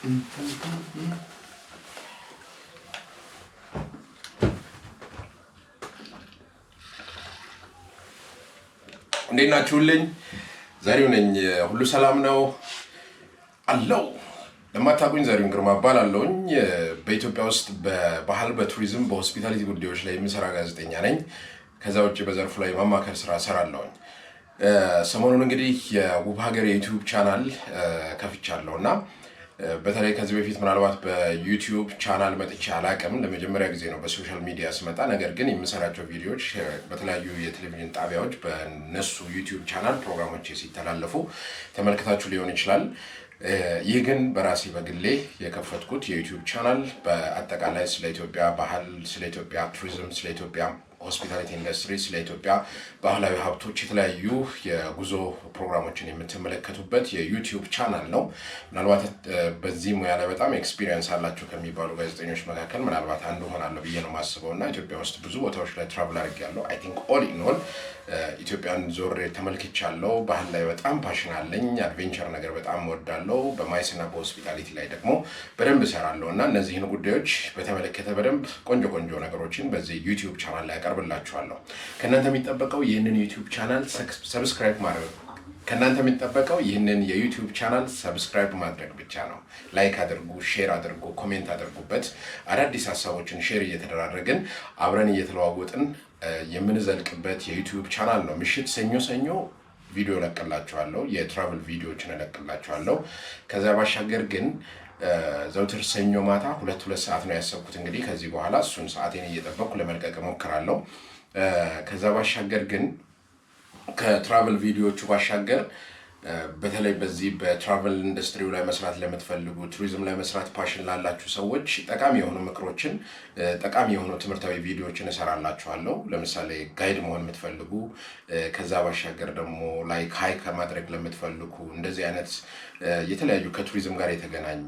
እንዴት ናችሁልኝ? ዘሪሁን ነኝ። ሁሉ ሰላም ነው አለው። ለማታውቁኝ ዘሪሁን ግርማ እባላለሁኝ። በኢትዮጵያ ውስጥ በባህል፣ በቱሪዝም፣ በ hospitality ጉዳዮች ላይ የምሰራ ጋዜጠኛ ነኝ። ከዛ ውጭ በዘርፉ ላይ የማማከር ስራ እሰራለሁኝ። ሰሞኑን እንግዲህ የውብ ሀገር የ YouTube channel ከፍቻለሁ እና በተለይ ከዚህ በፊት ምናልባት በ YouTube channel መጥቼ አላቅም። ለመጀመሪያ ጊዜ ነው በ social media ስመጣ። ነገር ግን የምሰራቸው ቪዲዮዎች በተለያዩ የቴሌቪዥን ጣቢያዎች በነሱ YouTube channel ፕሮግራሞች ሲተላለፉ ተመልክታችሁ ሊሆን ይችላል። ይህ ግን በራሴ በግሌ የከፈትኩት የ YouTube channel በአጠቃላይ ስለ ኢትዮጵያ ባህል፣ ስለ ኢትዮጵያ ቱሪዝም፣ ስለ ኢትዮጵያ hospitality industry፣ ስለ ኢትዮጵያ ባህላዊ ሀብቶች የተለያዩ የጉዞ ፕሮግራሞችን የምትመለከቱበት የ YouTube channel ነው። ምናልባት በዚህ ሙያ ላይ በጣም experience አላቸው ከሚባሉ ጋዜጠኞች መካከል ምናልባት አንዱ ሆናለሁ ብዬ ነው የማስበው እና ኢትዮጵያ ውስጥ ብዙ ቦታዎች ላይ travel አድርጌያለሁ። I think all in all ኢትዮጵያን ዞሬ ተመልክቻለሁ። ባህል ላይ በጣም passion አለኝ። Adventure ነገር በጣም እወዳለሁ። በ MICE እና በ hospitality ላይ ደግሞ በደንብ እሰራለሁ እና እነዚህን ጉዳዮች በተመለከተ በደንብ ቆንጆ ቆንጆ ነገሮችን በዚህ YouTube channel ላይ አቀርብላችኋለሁ። ከእናንተ የሚጠበቀው ይህንን YouTube channel subscribe ማድረግ ከእናንተ የሚጠበቀው ይህንን የ YouTube channel subscribe ማድረግ ብቻ ነው። Like አድርጉ፣ share አድርጉ፣ comment አድርጉበት። አዳዲስ ሀሳቦችን share እየተደራረግን አብረን እየተለዋወጥን የምንዘልቅበት የ YouTube channel ነው። ምሽት ሰኞ ሰኞ ቪዲዮ እለቅላችኋለሁ። የ travel ቪዲዮዎችን እለቅላችኋለሁ። ከዚያ ባሻገር ግን ዘውትር ሰኞ ማታ 2 2 ሰዓት ነው ያሰብኩት። እንግዲህ ከዚህ በኋላ እሱን ሰዓቴን እየጠበቅኩ ለመልቀቅ እሞክራለሁ። ከዛ ባሻገር ግን ከ travel ቪዲዮዎቹ ባሻገር በተለይ በዚህ በ travel industry ው ላይ መስራት ለምትፈልጉ፣ ቱሪዝም ላይ መስራት passion ላላችሁ ሰዎች ጠቃሚ የሆኑ ምክሮችን፣ ጠቃሚ የሆኑ ትምህርታዊ ቪዲዮዎችን እሰራላችኋለሁ። ለምሳሌ guide መሆን የምትፈልጉ፣ ከዛ ባሻገር ደግሞ like hike ማድረግ ለምትፈልጉ፣ እንደዚህ አይነት የተለያዩ ከቱሪዝም ጋር የተገናኘ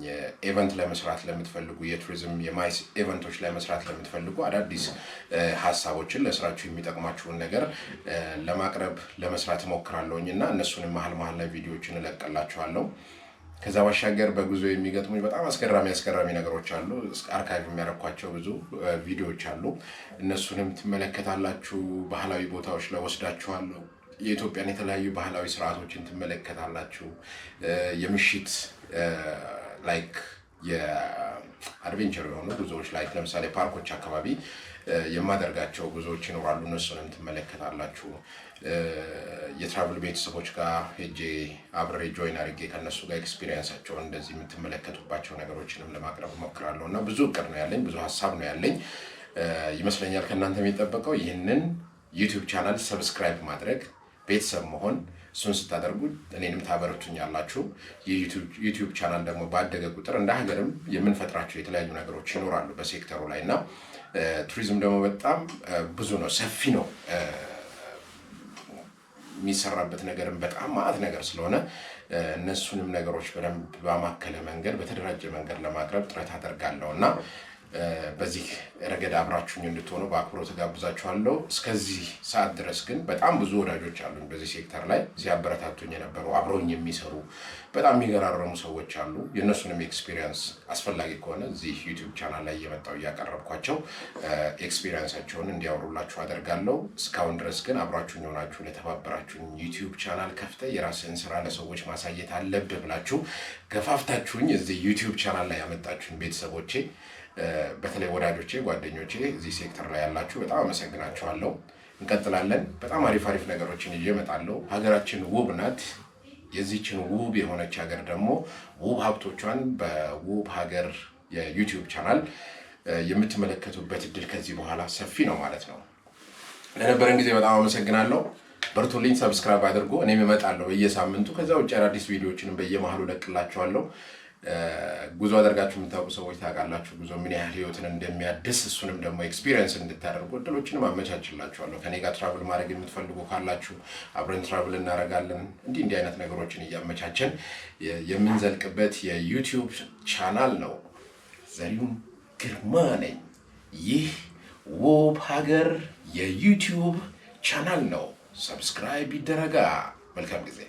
event ለመስራት ለምትፈልጉ፣ የቱሪዝም የ MICE event ኦች ላይ መስራት ለምትፈልጉ አዳዲስ ሀሳቦችን ለስራችሁ የሚጠቅማችሁን ነገር ለማቅረብ ለመስራት እሞክራለሁኝ እና እነሱንም መሀል መሀል ላይ ቪዲዮዎችን እለቅላችኋለሁ። ከዛ ባሻገር በጉዞ የሚገጥሙኝ በጣም አስገራሚ አስገራሚ ነገሮች አሉ። Archive የሚያረኳቸው ብዙ ቪዲዮዎች አሉ። እነሱንም ትመለከታላችሁ። ባህላዊ ቦታዎች ላይ ወስዳችኋለሁ። የኢትዮጵያን የተለያዩ ባህላዊ ስርዓቶችን ትመለከታላችሁ። የምሽት like የ adventure የሆኑ ጉዞዎች like ለምሳሌ ፓርኮች አካባቢ የማደርጋቸው ጉዞዎች ይኖራሉ። እነሱንም ትመለከታላችሁ። የ travel ቤተሰቦች ጋር ሄጄ አብሬ join አድርጌ ከእነሱ ጋር experience ኣቸውን እንደዚህ የምትመለከቱባቸው ነገሮችንም ለማቅረብ እሞክራለሁ እና ብዙ እቅድ ነው ያለኝ፣ ብዙ ሀሳብ ነው ያለኝ ይመስለኛል። ከእናንተ የሚጠበቀው ይህንን YouTube channel subscribe ማድረግ፣ ቤተሰብ መሆን። እሱን ስታደርጉ እኔንም ታበረቱኛላችሁ። የ YouTube channel ደግሞ ባደገ ቁጥር እንደ ሀገርም የምንፈጥራቸው የተለያዩ ነገሮች ይኖራሉ በሴክተሩ ላይ እና ቱሪዝም ደግሞ በጣም ብዙ ነው፣ ሰፊ ነው። የሚሰራበት ነገርም በጣም ማአት ነገር ስለሆነ እነሱንም ነገሮች በደንብ ባማከለ መንገድ፣ በተደራጀ መንገድ ለማቅረብ ጥረት አደርጋለሁ እና በዚህ ረገድ አብራችሁኝ እንድትሆኑ በአክብሮት እጋብዛችኋለሁ። እስከዚህ ሰዓት ድረስ ግን በጣም ብዙ ወዳጆች አሉኝ በዚህ ሴክተር ላይ ሲያበረታቱኝ የነበሩ፣ አብረውኝ የሚሰሩ በጣም የሚገራረሙ ሰዎች አሉ። የእነሱንም experience አስፈላጊ ከሆነ እዚህ YouTube channel ላይ እየመጣሁ እያቀረብኳቸው experience ኣቸውን እንዲያወሩላችሁ አደርጋለሁ። እስካሁን ድረስ ግን አብራችሁኝ ሆናችሁ ለተባበራችሁኝ፣ YouTube channel ከፍተህ የራስህን ስራ ለሰዎች ማሳየት አለብህ ብላችሁ ገፋፍታችሁኝ እዚህ YouTube channel ላይ ያመጣችሁኝ ቤተሰቦቼ፣ በተለይ ወዳጆቼ፣ ጓደኞቼ እዚህ ሴክተር ላይ ያላችሁ በጣም አመሰግናችኋለሁ። እንቀጥላለን። በጣም አሪፍ አሪፍ ነገሮችን ይዤ እመጣለሁ። ሀገራችን ውብ ናት። የዚችን ውብ የሆነች ሀገር ደግሞ ውብ ሀብቶቿን በውብ ሀገር የ YouTube channel የምትመለከቱበት እድል ከዚህ በኋላ ሰፊ ነው ማለት ነው። ለነበረን ጊዜ በጣም አመሰግናለሁ። በርቱልኝ፣ subscribe አድርጉ። እኔም እመጣለሁ በየሳምንቱ። ከዛ ውጭ አዳዲስ ቪዲዮዎችንም በየመሀሉ እለቅላችኋለሁ። ጉዞ አድርጋችሁ የምታውቁ ሰዎች ታውቃላችሁ ጉዞ ምን ያህል ህይወትን እንደሚያድስ። እሱንም ደግሞ experience እንድታደርጉ እድሎችንም አመቻችላችኋለሁ። ከኔ ጋር travel ማድረግ የምትፈልጉ ካላችሁ አብረን travel እናደርጋለን። እንዲህ እንዲህ አይነት ነገሮችን እያመቻቸን የምንዘልቅበት የ YouTube channel ነው። ዘሪሁን ግርማ ነኝ። ይህ ውብ ሀገር የ YouTube channel ነው። Subscribe ይደረጋ። መልካም ጊዜ።